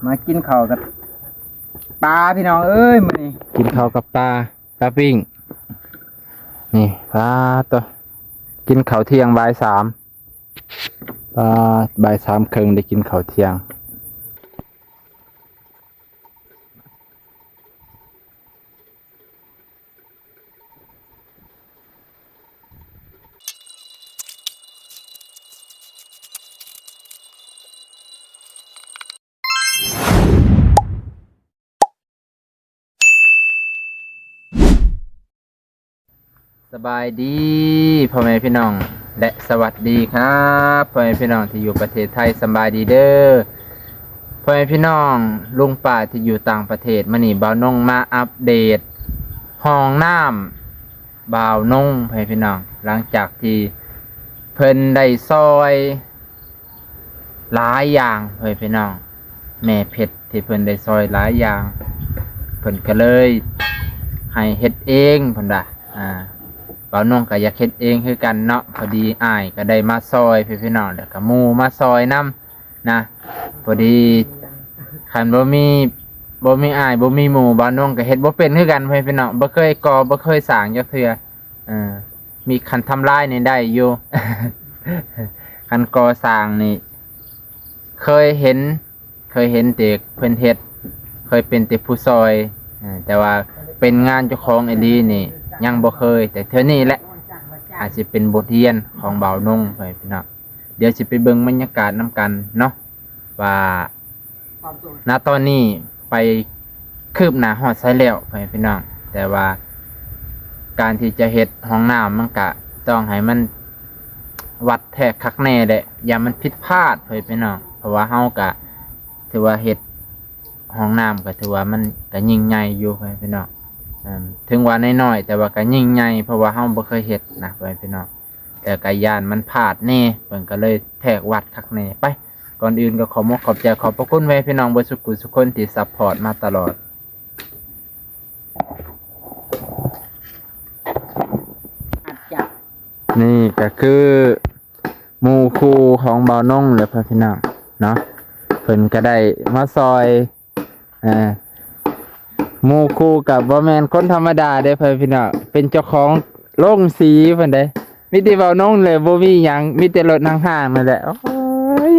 ມາກິນເຂົ້າກັບປາພີ່ນ້ອງເອີຍ ມື້ນີ້ກິນເຂົ້າກັບປາ ປາປີ້ງ ນີ້ ປາໂຕ ກິນເຂົ້າທ່ຽງບ່າຍສາມ ປາ ບ່າຍສາມເຄິ່ງໄດ້ກິນເຂົ້າທ່ຽງ. ສະບາຍດີພໍ່ແມ່ພີ່ນ້ອງ ແລະ ສະຫວັດດີຄັບພໍ່ແມ່ພີ່ນ້ອງທີ່ຢູ່ປະເທດໄທ ສະບາຍດີເດີພໍ່ແມ່ພີ່ນ້ອງ ລຸງປ້າທີ່ຢູ່ຕ່າງປະເທດ. ມື້ນີ້ບ່າວນົງມາອັບເດດຫ້ອງນ້ຳບ່າວນົງ ພໍ່ແມ່ພີ່ນ້ອງ ຫຼັງຈາກທີ່ເພິ່ນໄດ້ຊ່ອຍ ຫຼາຍຢ່າງເອີຍພີ່ນ້ອງ ແມ່ເພັດທີ່ເພິ່ນໄດ້ຊ່ອຍຫຼາຍຢ່າງ ເພິ່ນກໍເລີຍໃຫ້ເຮັດເອງເພິ່ນວ່າ ອ່າ ບ່າວນົງກໍຢາກເຮັດເອງຄືກັນເນາະ ພໍດີອ້າຍກໍໄດ້ມາຊ່ອຍເອີຍພີ່ນ້ອງ ແລ້ວກໍໝູ່ມາຊ່ອຍນຳນະ ພໍດີຄັນບໍ່ມີ ບໍ່ມີອ້າຍບໍ່ມີໝູ່ ບ່າວນົງກໍເຮັດບໍ່ເປັນຄືກັນເອີຍພີ່ນ້ອງ ບໍ່ເຄີຍກໍ່ບໍ່ເຄີຍສ້າງຈັກເທື່ອ. ເອີ ມີຄັນທຳລາຍນີ້ໄດ້ຢູ່ ຄັນກໍ່ສ້າງນີ້ເຄີຍເຫັນ ເຄີຍເຫັນແຕ່ເພິ່ນເຮັດ ເຄີຍເປັນແຕ່ຜູ້ຊ່ອຍ ເອີ ແຕ່ວ່າເປັນງານເຈົ້າຂອງອີ່ຫຼີນີ້ຍັງບໍ່ເຄີຍ ແຕ່ເທື່ອນີ້ແຫຼະ ອາດຊິເປັນບົດຮຽນຂອງບ່າວນົງ ພໍ່ແມ່ພີ່ນ້ອງ. ດຽວຊິໄປເບິ່ງບັນຍາກາດນຳກັນເນາະ ວ່າ ນະຕອນນີ້ໄປຄືບໜ້າຮອດໃສແລ້ວ ພໍ່ແມ່ພີ່ນ້ອງ ແຕ່ວ່າການທີ່ຈະເຮັດຫ້ອງນ້ຳ ມັນກະຕ້ອງໃຫ້ມັນວັດແທກຄັກແນ່ແຫຼະ ຢ່າມັນຜິດພາດ ພໍ່ແມ່ພີ່ນ້ອງ ເພາະວ່າເຮົາກະຖືວ່າເຮັດຫ້ອງນ້ຳ ກະຖືວ່າມັນກະຍິ່ງໃຫຍ່ຢູ່ ພໍ່ແມ່ພີ່ນ້ອງ ເຖິງວ່ານ້ອຍໆ ແຕ່ວ່າກະຍິ່ງໃຫຍ່ ເພາະວ່າເຮົາບໍ່ເຄີຍເຮັດນະ ພໍ່ແມ່ພີ່ນ້ອງ. ແຕ່ກໍຢ້ານມັນພາດແດ່ ເພິ່ນກໍເລີຍແທກວັດຄັກແນ່. ໄປ ກ່ອນອື່ນກໍຂໍມົກຂອບໃຈຂອບພະຄຸນແມ່ພີ່ນ້ອງເບິດສຸກຜູ້ສຸກຄົນທີ່ຊັບພອດມາຕະຫຼອດ. ນີ້ກໍຄືໝູ່ຄູ່ຂອງບ່າວນົງແຫຼະ ພໍ່ແມ່ພີ່ນ້ອງເນາະ ເພິ່ນກໍໄດ້ມາຊ່ອຍ ເອີ ໝູ່ຄູ່ກໍບໍ່ແມ່ນຄົນທຳມະດາເດ້ ພໍ່ແມ່ພີ່ນ້ອງ ເປັນເຈົ້າຂອງໂລງສີເພິ່ນເດ້. ມີແຕ່ບ່າວນົງແຫຼະ ບໍ່ມີຫຍັງ ມີແຕ່ລົດຫ້າງໆ ນັ້ນແຫຼະ. ໂອ້ຍ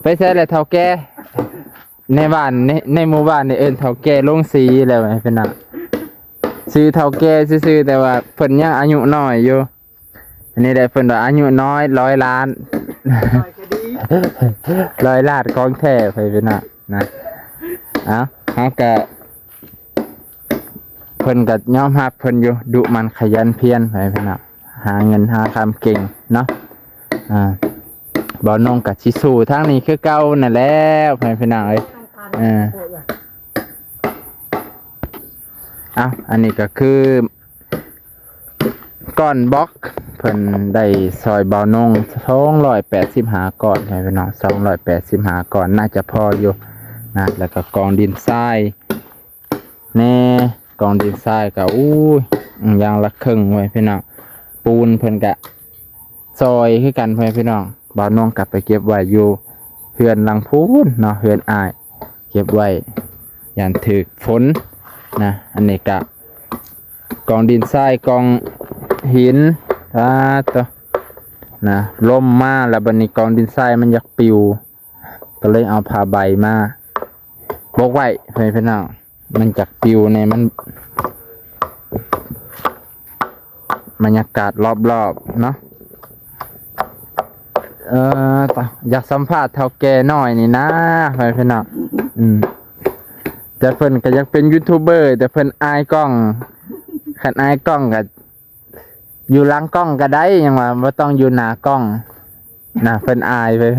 ໄປໃສລະເຖົ້າແກ່? ໃນບ້ານ ໃນ ໃນໝູ່ບ້ານນີ້ເອີ້ນເຖົ້າແກ່ໂລງສີແຫຼະ ພີ່ນ້ອງ. ຊື່ເຖົ້າແກ່ຊື່ໆ ແຕ່ວ່າເພິ່ນຍັງອາຍຸນ້ອຍຢູ່. ອັນນີ້ແຫຼະເພິ່ນວ່າອາຍຸນ້ອຍ ຮ້ອຍລ້ານ ຮ້ອຍລ້ານຂອງແທ້ ພໍ່ແມ່ພີ່ນ້ອງນະ. ເອົ້າ ເຮົາກະ ເພິ່ນກະຍອມຮັບເພິ່ນຢູ່ ດຸໝັ່ນຂະຫຍັນພຽນ ພໍ່ແມ່ພີ່ນ້ອງ ຫາເງິນຫາຄຳເກັ່ງເນາະ. ອ່າ ບ່າວນົງກະຊິສູ້ທາງນີ້ຄືເກົ່ານັ້ນແຫຼະ ພໍ່ແມ່ພີ່ນ້ອງເອີຍ. ເອີ ເອົ້າ ອັນນີ້ກະຄື ກ້ອນບລັອກ ເພິ່ນໄດ້ຊ່ອຍບ່າວນົງສອງຮ້ອຍແປດສິບຫ້າກ້ອນ ພີ່ນ້ອງ ສອງຮ້ອຍແປດສິບຫ້າກ້ອນ ໜ້າຈະພໍຢູ່ນະ. ແລ້ວກໍກອງດິນຊາຍແດ່ ກອງດິນຊາຍກໍ ອູ້ຍ ຢ່າງລະເຄິ່ງເວີຍ ພີ່ນ້ອງ. ປູນເພິ່ນກະຊ່ອຍຄືກັນ ພໍ່ແມ່ພີ່ນ້ອງ. ບ່າວນົງກໍໄປເກັບໄວ້ຢູ່ເຮືອນຫຼັງພຸ້ນເນາະ ເຮືອນອ້າຍ ເກັບໄວ້ຢ້ານຖືກຝົນນະ. ອັນນີ້ກະ ກອງດິນຊາຍ ກອງຫີນ ປາໂຕ ນະ ລົມມາແລ້ວ ບັດນີ້ກອງດິນຊາຍມັນຢາກປິວ ກໍເລີຍເອົາຜ້າໃບມາປົກໄວ້ ເພື່ອໃຫ້ພີ່ນ້ອງ ມັນຈັກປິວແດ່ ມັນ ບັນຍາກາດລອບໆເນາະ. ເອີ ຕາ ຢາກສຳພາດເຖົ້າແກ່ນ້ອຍນີ້ນາ ພໍ່ແມ່ພີ່ນ້ອງ. ອືມ ແຕ່ເພິ່ນກໍຢາກເປັນຢູທູບເບີ ແຕ່ເພິ່ນອາຍກ້ອງ. ຄັນອາຍກ້ອງກໍຢູ່ຫຼັງກ້ອງກໍໄດ້ ຫຍັງວ່າບໍ່ຕ້ອງຢູ່ໜ້າກ້ອງນະ ເພິ່ນອາຍ. ເພິ່ນ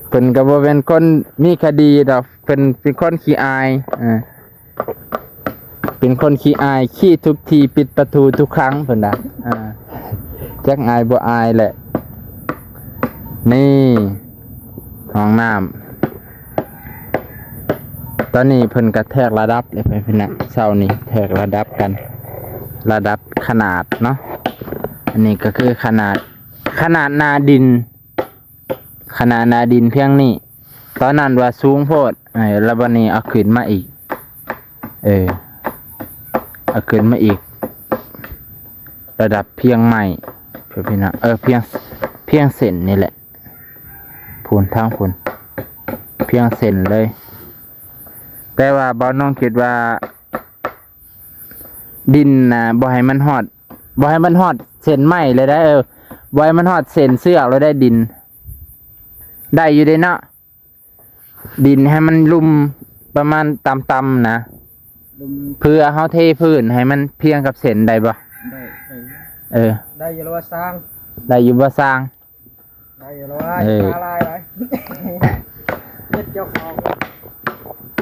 ເພິ່ນກໍບໍ່ແມ່ນຄົນມີຄະດີດອກ ເພິ່ນເປັນຄົນຂີ້ອາຍ ເອີ ເປັນຄົນຂີ້ອາຍ ຂີ້ທຸກທີ່ ປິດປະຕູທຸກຄັ້ງ ເພິ່ນວ່າ ອ່າ ຈັກອາຍບໍ່ອາຍແຫຼະ. ນີ້ ຫ້ອງນ້ຳ ຕອນນີ້ເພິ່ນກະແທກລະດັບເລີຍ ພີ່ນ້ອງ ເຊົ້ານີ້ແທກລະດັບກັນ ລະດັບຂະໜາດເນາະ. ອັນນີ້ກໍຄືຂະໜາດ ຂະໜາດໜ້າດິນ ຂ ຂະໜາດໜ້າດິນພຽງນີ້ ຕອນນັ້ນວ່າສູງໂພດ ເອີ ແລ້ວບັດນີ້ເອົາຂຶ້ນມາອີກ ເອີ ເອົາຂຶ້ນມາອີກ ລະດັບພຽງໄມ້ ເພື່ອພີ່ນ້ອງ ເອີ ພຽງ ພຽງເສັ້ນນີ້ແຫຼະ ພຸ້ນ ທາງພຸ້ນ ພຽງເສັ້ນເລີຍ. ແຕ່ວ່າບ່າວນ້ອງຄິດວ່າ ດິນນະ ບໍ່ໃຫ້ມັນຮອດ ບໍ່ໃຫ້ມັນຮອດເສັ້ນໄມ້ເລີຍໄດ໋ ເອີ ບໍ່ໃຫ້ມັນຮອດເສັ້ນເຊືອກເລີຍໄດ໋ ດິນ ໄດ້ຢູ່ເດ້ເນາະ ດິນໃຫ້ມັນລຸ່ມປະມານຕ່ຳໆນະ ລຸ່ມ ເພື່ອເຮົາເທພື້ນໃຫ້ມັນພຽງກັບເສັ້ນໄດ້ບໍ່? ໄດ້ ໄດ້ ເອີ ໄດ້ຢູ່ລະວ່າຊ່າງ ໄດ້ຢູ່ບໍ່ຊ່າງ? ໄດ້ຢູ່ລະວ່າ ເອີ ຄ່າຫຼາຍຫຼາຍ ເຮັດເຈົ້າຂອງ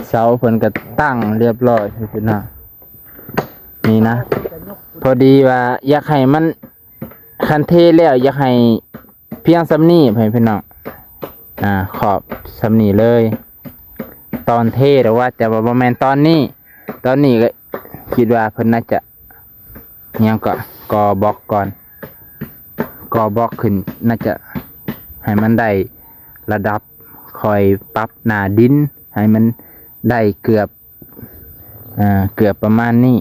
ເສົາເພິ່ນກໍຕັ້ງລຽບຮ້ອຍ ພີ່ນ້ອງ ນີ້ນະ ຈະຍົກ ພໍດີວ່າຢາກໃຫ້ມັນ ຄັນເທແລ້ວຢາກໃຫ້ພຽງສ່ຳນີ້ ໃຫ້ພີ່ນ້ອງ ອ່າ ຂອບສ່ຳນີ້ເລີຍ ຕອນເທດອກວ່າ ແຕ່ວ່າບໍ່ແມ່ນຕອນນີ້ ຕອນນີ້ກໍຄິດວ່າເພິ່ນໜ້າຈະ ຫຍັງເກາະ ກໍ່ບລັອກກ່ອນ ກໍ່ບລັອກຂຶ້ນ ໜ້າຈະໃຫ້ມັນໄດ້ລະດັບ ຄ່ອຍປັບໜ້າດິນໃຫ້ມັນໄດ້ເກືອບ ອ່າ ເກືອບປະມານນີ້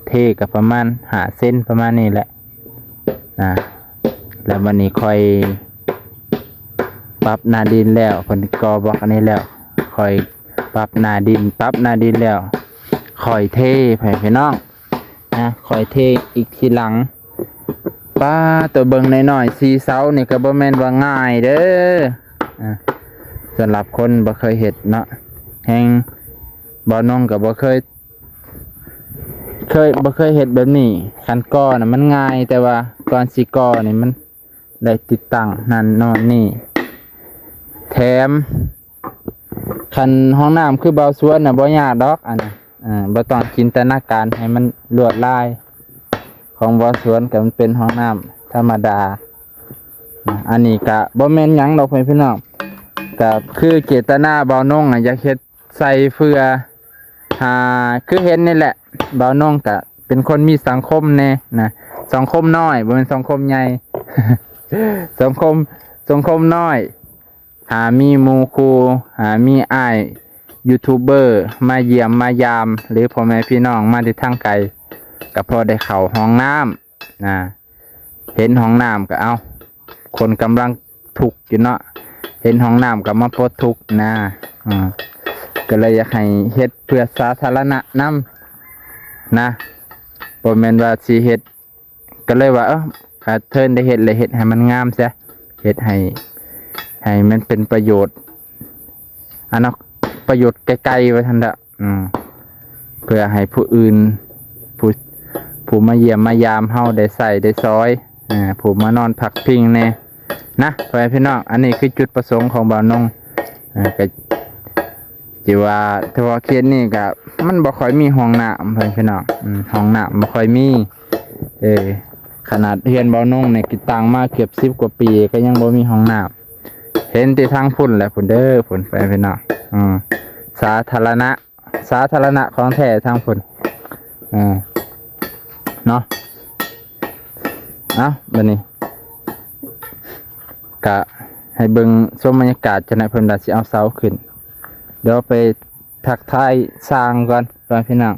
ເທກໍປະມານຫ້າເຊັນ ປະມານນີ້ແຫຼະ ອ່າ ແລ້ວບັດນີ້ຄ່ອຍປັບໜ້າດິນແລ້ວ ເພິ່ນກໍ່ບລັອກອັນນີ້ແລ້ວ ຄ່ອຍປັບໜ້າດິນ ປັບໜ້າດິນແລ້ວ ຄ່ອຍເທ ໃຫ້ພີ່ນ້ອງ ນະ ຄ່ອຍເທອີກທີຫຼັງ. ປາໂຕ ເບິ່ງນ້ອຍໆ ສີ່ເສົານີ້ກໍບໍ່ແມ່ນວ່າງ່າຍເດີ ອ່າ ສຳລັບຄົນບໍ່ເຄີຍເຮັດເນາະ ແຮງບ່າວນ້ອງກໍບໍ່ເຄີຍ ເຄີຍ ບໍ່ເຄີຍເຮັດແບບນີ້ ຄັນກໍ່ນະມັນງ່າຍ ແຕ່ວ່າກ່ອນຊິກໍ່ນີ້ມັນ ໄດ້ຕິດຕັ້ງນັ້ນໂນ່ນນີ້ ແຖມຄັນຫ້ອງນ້ຳຄືບ່າວສວນນະ ບໍ່ຍາກດອກ ອັນນະ ອ່າ ບໍ່ຕ້ອງຈິນຕະນາການໃຫ້ມັນລວດລາຍ ຂອງບ່າວສວນກໍມັນເປັນຫ້ອງນ້ຳທຳມະດາ ອ່າ ອັນນີ້ກະບໍ່ແມ່ນຫຍັງດອກ ເພື່ອນພີ່ນ້ອງ ກະຄືເຈດຕະນາບ່າວນົງອະ ຢາກເຮັດ ໃສ່ເພື່ອຫາ ຄືເຫັນນີ້ແຫຼະ ບ່າວນົງກະເປັນຄົນມີສັງຄົມແດ່ນະ ສັງຄົມນ້ອຍ ບໍ່ແມ່ນສັງຄົມໃຫຍ່ ສັງຄົມ ສັງຄົມນ້ອຍ ຫາມີໝູ່ຄູ່ ຫາມີອ້າຍຢູທູບເບີມາຢ້ຽມມາຢາມ ຫຼືພໍ່ແມ່ພີ່ນ້ອງມາແຕ່ທາງໄກ ກະພໍໄດ້ເຂົ້າຫ້ອງນ້ຳ ນະ ເຫັນຫ້ອງນ້ຳກໍ ເອົ້າ ຄົນກຳລັງທຸກຢູ່ເນາະ ເຫັນຫ້ອງນ້ຳກໍມາປົດທຸກນະ ອືມ ກໍເລີຍຢາກໃຫ້ເຮັດເພື່ອສາທາລະນະນຳນະ ບໍ່ແມ່ນວ່າຊິເຮັດ ກໍເລີຍວ່າ ເອີ ຂາດເທີນໄດ້ເຮັດ ແລະເຮັດໃຫ້ມັນງາມຊະ ເຮັດໃຫ້ ໃຫ້ມັນເປັນປະໂຫຍດ ອັນນະ ປະໂຫຍດໄກໆ ວ່າຊັ້ນເດາະ ອືມ ເພື່ອໃຫ້ຜູ້ອື່ນ ຜູ້ ຜູ້ມາຢ້ຽມມາຢາມເຮົາໄດ້ໃຊ້ໄດ້ສອຍ ເອີ ຜູ້ມານອນພັກພິງແດ່ນະ ພໍ່ແມ່ພີ່ນ້ອງ ອັນນີ້ຄືຈຸດປະສົງຂອງບ່າວນົງ ເອີ ກໍຊິວ່າ ແຕ່ວ່າເຂດນີ້ກໍມັນບໍ່ຄ່ອຍມີຫ້ອງນ້ຳ ພໍ່ແມ່ພີ່ນ້ອງ ອືມ ຫ້ອງນ້ຳບໍ່ຄ່ອຍມີ ເອີ ຂະໜາດເຮືອນບ່າວນົງນີ້ ຕິດຕັ້ງມາເກືອບສິບກວ່າປີ ກໍຍັງບໍ່ມີຫ້ອງນ້ຳ ເຫັນແຕ່ທາງພຸ້ນແຫຼະ ພຸ້ນເດີ ພຸ້ນ ພໍ່ແມ່ພີ່ນ້ອງ ອືມ ສາທາລະນະ ສາທາລະນະຂອງແທ້ທາງພຸ້ນ ເອີ ເນາະ ເອົ້າ ບັດນີ້ກະໃຫ້ເບິ່ງຊົມບັນຍາກາດ ຈັກໜ້ອຍເພິ່ນວ່າຊິເອົາເສົາຂຶ້ນ ດຽວໄປທັກທາຍຊ່າງກ່ອນ ພີ່ນ້ອງ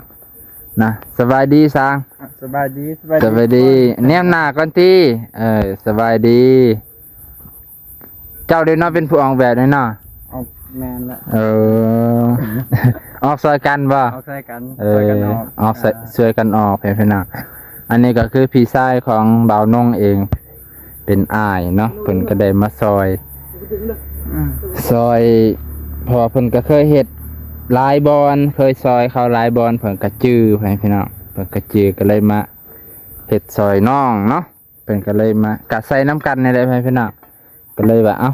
ນະ ສະບາຍດີຊ່າງ ອ່ະ ສະບາຍດີ ສະບາຍດີ ສະບາຍດີ ແນມໜ້າກ່ອນຕິ ເອີ ສະບາຍດີ. ເຈົ້າເດ້ເນາະ ເປັນຜູ້ອອກແບບເດ້ເນາະ ອອກ ແມ່ນລະ ເອີ ອອກຊ່ອຍກັນບໍ່ ອອກຊ່ອຍກັນ ເອີ ຊ່ອຍກັນອອກ ອອກ ອ່າ ຊ່ອຍກັນອອກ ພີ່ນ້ອງ ອັນນີ້ກໍຄືພີ່ຊາຍຂອງບ່າວນົງເອງ ເປັນອ້າຍເນາະ ເພິ່ນກໍໄດ້ມາຊ່ອຍ ອືມ ຊ່ອຍ ເພາະວ່າເພິ່ນກໍເຄີຍເຮັດຫຼາຍບ່ອນ ເຄີຍຊ່ອຍເຂົາຫຼາຍບ່ອນ ເພິ່ນກໍຈື່ ພີ່ນ້ອງ ເພິ່ນກໍຈື່ ກໍເລີຍມາເຮັດຊ່ອຍນ້ອງເນາະ. ເພິ່ນກໍເລີຍມາ ກະໃສ່ນຳກັນນີ້ແຫຼະ ພີ່ນ້ອງ ກໍເລີຍວ່າ ເອົ້າ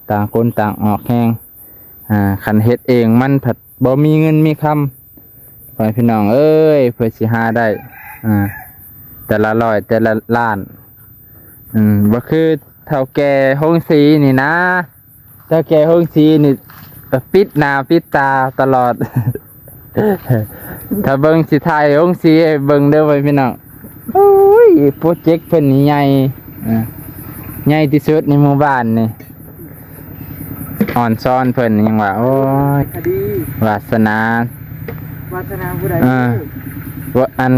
ຕ່າງຄົນຕ່າງອອກແຮງ ອ່າ ຄັນເຮັດເອງມັນພັດບໍ່ມີເງິນມີຄຳ ພໍ່ແມ່ພີ່ນ້ອງເອີຍ ເພື່ອຊິຫາໄດ້ ອ່າ ແຕ່ລະຮ້ອຍແຕ່ລະລ້ານ ອືມ ບໍ່ຄືເຖົ້າແກ່ໂຮງສີນີ້ນະ. ເຖົ້າແກ່ໂຮງສີນີ້ ປິດໜ້າປິດຕາຕະຫຼອດ ຖ້າເບິ່ງຊິຖ່າຍໂຮງສີໃຫ້ເບິ່ງເດີ ພໍ່ແມ່ພີ່ນ້ອງ ໂອ້ຍ ໂປຣເຈັກເພິ່ນນີ້ໃຫຍ່ ອ່າ ໃຫຍ່ທີ່ສຸດໃນໝູ່ບ້ານນີ້ ອ່ອນຊອນເພິ່ນ ຍັງວ່າ ໂອ້ຍ ຄະດີ ວາສະໜາ ວາສະໜາຜູ້ໃດ ເອີ ວ່າ ອັນ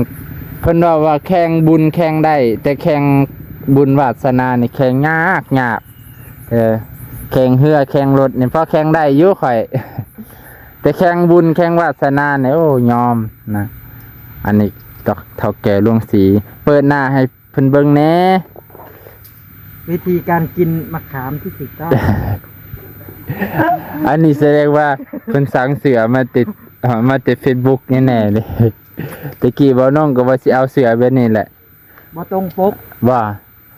ເພິ່ນເວົ້າວ່າແຂ່ງບຸນແຂ່ງໄດ້ ແຕ່ແຂ່ງບຸນວາສະໜານີ້ແຂ່ງຍາກ ຍາກ ເອີ ແຂ່ງເຮືອແຂ່ງລົດນີ້ພໍແຂ່ງໄດ້ຢູ່ຂ້ອຍ ແຕ່ແຂ່ງບຸນແຂ່ງວາສະໜານີ້ ໂອ້ ຍອມນະ. ອັນນີ້ເຖົ້າແກ່ຫຼວງສີ ເປີດໜ້າໃຫ້ ເພິ່ນເບິ່ງແດ່ ວິທີການກິນໝາກຂາມທີ່ຖືກຕ້ອງ. ອັນນີ້ສະແດງວ່າເພິ່ນສັ່ງເສື້ອມາແຕ່ ມາແຕ່ເຟສບຸກແນ່ໆເລີຍ. ແຕ່ກີ້ບ່າວນ້ອງກໍວ່າຊິເອົາເສື້ອແບບນີ້ແຫຼະ ບໍ່ຕົງປົກ ວ່າ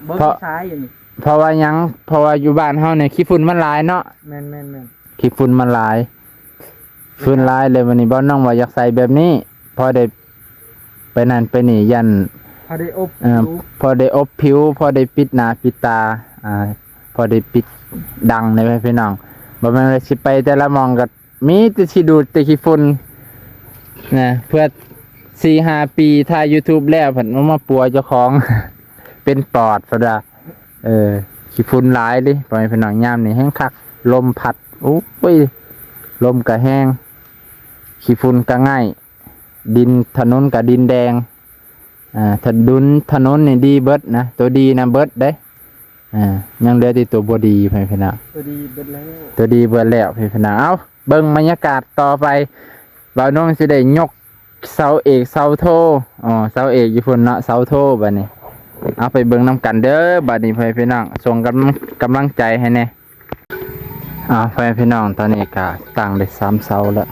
ເບິ່ງ ເພາະ ຊາຍຢູ່ນີ້ ເພາະວ່າຫຍັງ? ເພາະວ່າຢູ່ບ້ານເຮົານີ້ຂີ້ຝຸ່ນມັນຫຼາຍເນາະ. ແມ່ນໆໆ. ຂີ້ຝຸ່ນມັນຫຼາຍ ຝຸ່ນຫຼາຍເລີຍ. ວັນນີ້ບ່າວນ້ອງວ່າຢາກໃສ່ແບບນີ້ ພໍໄດ້ໄປນັ້ນໄປນີ້ ຢ້ານ ພໍໄດ້ອົບ ເອີ ຜິວ ພໍໄດ້ອົບຜິວ ພໍໄດ້ປິດໜ້າປິດຕາ ອ່າ ພໍໄດ້ປິດດັງເດ້ພີ່ນ້ອງ. ບໍ່ແມ່ນວ່າຊິໄປແຕ່ລະໝ່ອງກໍມີແຕ່ຂີ້ດູດແຕ່ຂີ້ຝຸ່ນນະ ເພື່ອສີ່ຫ້າປີ ຖ່າຍຢູທູບແລ້ວ ພັດມາປົວເຈົ້າຂອງ ເປັນປອດ ເພິ່ນວ່າ. ເອີ ຂີ້ຝຸ່ນຫຼາຍເດ້ ພໍ່ແມ່ພີ່ນ້ອງ. ຍາມນີ້ແຮງຄັກ ລົມພັດ ໂອ້ຍ ລົມກະແຮງ ຂີ້ຝຸ່ນກະໄງ່ ດິນຖະໜົນກະດິນແດງ. ອ່າ ຖະໜົນ ຖະໜົນນີ້ດີເບິດນະ ໂຕດີນະເບິດເດ້. ອ່າ ຍັງເຫຼືອແຕ່ໂຕບໍ່ດີ ພໍ່ແມ່ພີ່ນ້ອງ ໂຕດີເບິດແລ້ວ ໂຕດີເບິດແລ້ວ ພໍ່ແມ່ພີ່ນ້ອງ. ເອົ້າ ເບິ່ງບັນຍາກາດຕໍ່ໄປ ບ່າວນ້ອງຊິໄດ້ຍົກ ເສົາເອກເສົາໂທ ອໍ ເສົາເອກຢູ່ພຸ້ນເນາະ ເສົາໂທ. ບັດນີ້ເອົາໄປເບິ່ງນຳກັນເດີ. ບັດນີ້ພໍ່ແມ່ພີ່ນ້ອງ ສົ່ງກຳ ກຳລັງໃຈໃຫ້ແດ່. ເອົາ ພໍ່ແມ່ພີ່ນ້ອງ ຕອນນີ້ກະຕັ້ງໄດ້ສາມເສົາແລ້ວ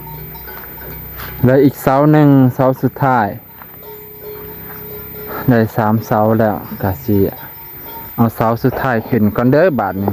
ເຫຼືອອີກເສົາໜຶ່ງ ເສົາສຸດທ້າຍ. ໄດ້ສາມເສົາແລ້ວ ກະຊິເອົາເສົາສຸດທ້າຍຂຶ້ນກ່ອນເດີບາດນີ້.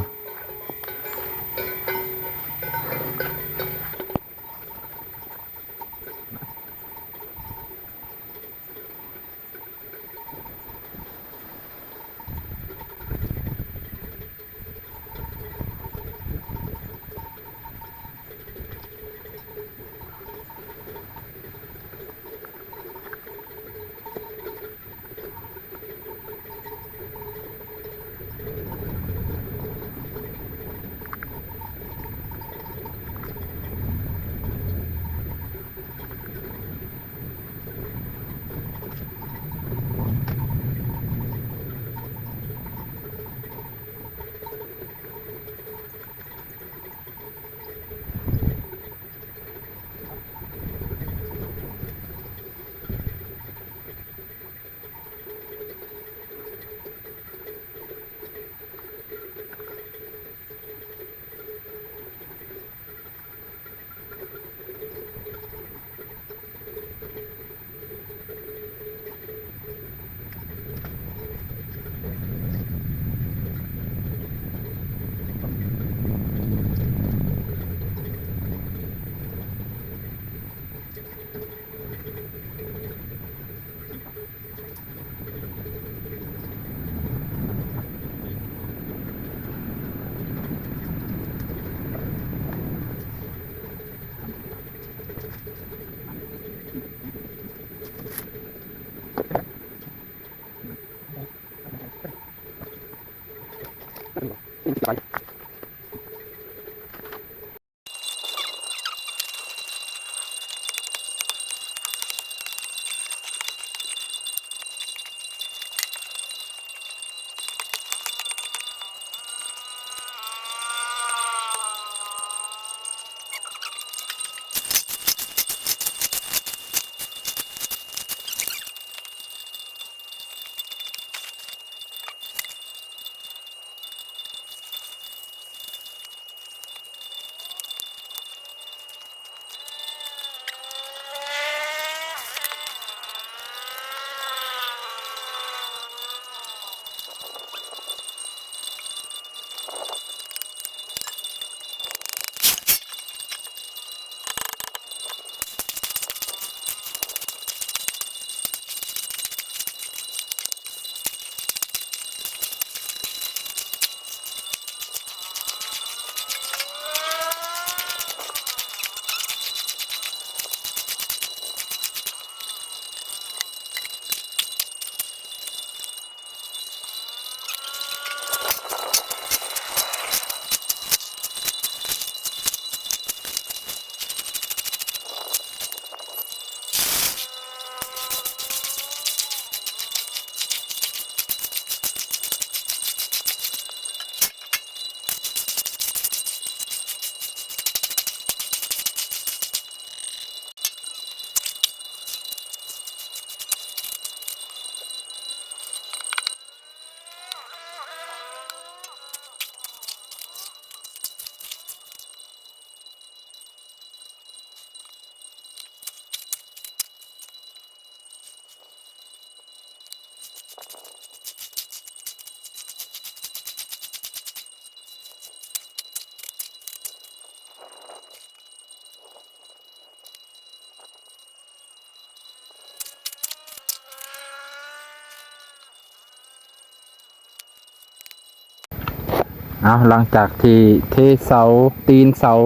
ເອົາ ຫຼັງຈາກທີ່ເທເສົາ ຕີນເສົາ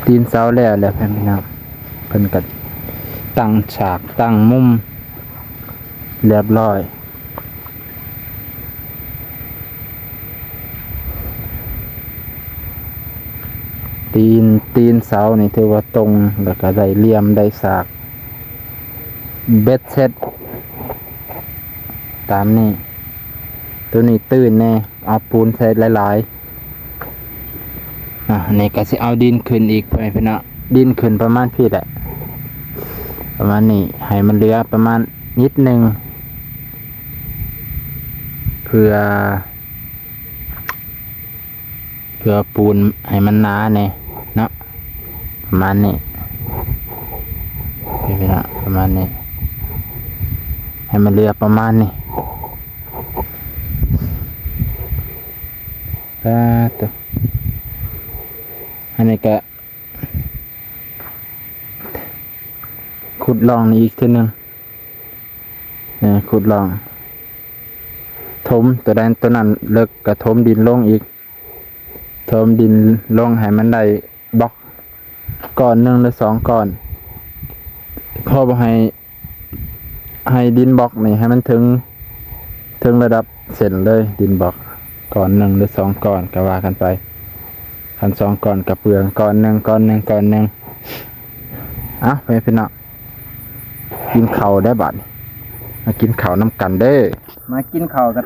ຕີນເສົາແລ້ວ ແລ້ວ ເພື່ອນພີ່ນ້ອງ ເພິ່ນກໍຕັ້ງສາກ ຕັ້ງມຸມ ຮຽບຮ້ອຍ. ຕີນ ຕີນເສົານີ້ຖືວ່າຕົງ ແລ້ວກໍໄດ້ຫຼ່ຽມ ໄດ້ສາກ ເບັດເສັດຕາມນີ້. ໂຕນີ້ຕື້ນແດ່ ເອົາປູນໃສ່ຫຼາຍໆ. ອ່າ ນີ້ກໍຊິເອົາດິນຂຶ້ນອີກ ພໍ່ແມ່ພີ່ນ້ອງ ດິນຂຶ້ນປະມານພີ້ແຫຼະ ປະມານນີ້ ໃຫ້ມັນເຫຼືອປະມານນິດໜຶ່ງ ເພື່ອ ເພື່ອປູນໃຫ້ມັນໜາແດ່ເນາະ ປະມານນີ້ ເຫັນໄໝເນາະ ປະມານນີ້ ໃຫ້ມັນເຫຼືອປະມານນີ້. ປາດໂຕ ອັນນີ້ກະຂຸດຮ່ອງນີ້ອີກເທື່ອໜຶ່ງ ເອີ ຂຸດຮ່ອງ ຖົມ ໂຕໃດ ໂຕນັ້ນເລິກກະຖົມດິນລົງອີກ ຖົມດິນລົງໃຫ້ມັນໄດ້ບລັອກກ້ອນໜຶ່ງ ຫຼື ສອງກ້ອນ ພໍບໍ່ໃຫ້ ໃຫ້ດິນບລັອກນີ້ໃຫ້ມັນເຖິງ ເຖິງລະດັບເສັ້ນເລີຍ ດິນບລັອກກ້ອນໜຶ່ງ ຫຼື ສອງກ້ອນກໍວ່າກັນໄປ ຄັນສອງກ້ອນກໍເປືອງ ກ້ອນໜຶ່ງ ກ້ອນໜຶ່ງ ກ້ອນໜຶ່ງ. ເອົ້າ ພໍ່ແມ່ພີ່ນ້ອງ ກິນເຂົ້າໄດ້ບາດນີ້ ມາກິນເຂົ້ານຳກັນເດີ້ ມາກິນເຂົ້າກັບ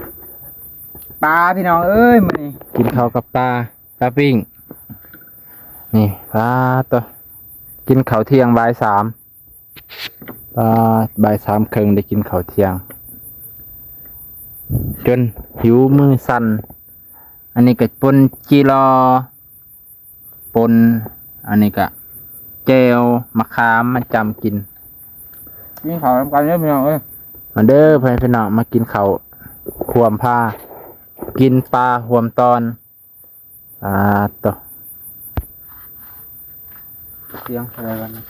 ປາ ພີ່ນ້ອງເອີຍ ມື້ນີ້ກິນເຂົ້າກັບປາ ປາປີ້ງ ນີ້ ປາດໂຕ ກິນເຂົ້າທ່ຽງບ່າຍສາມ ປາດ ບ່າຍສາມເຄິ່ງໄດ້ກິນເຂົ້າທ່ຽງ ຈົນຫິວມືສັ່ນ. ອັນນີ້ກໍປົ່ນຈີ່ລໍ່ ປົ່ນ ອັນນີ້ກໍແຈ່ວມະຂາມມາຈ້ຳກິນ ກິນເຂົ້ານຳກັນເດີ້ ພີ່ນ້ອງເອີຍ ມາເດີ້ ພໍ່ແມ່ພີ່ນ້ອງ ມາກິນເຂົ້າຮ່ວມພາ ກິນປາຮ່ວມຕອນ. ອາໂຕ ສຽງໃດວະນີ້?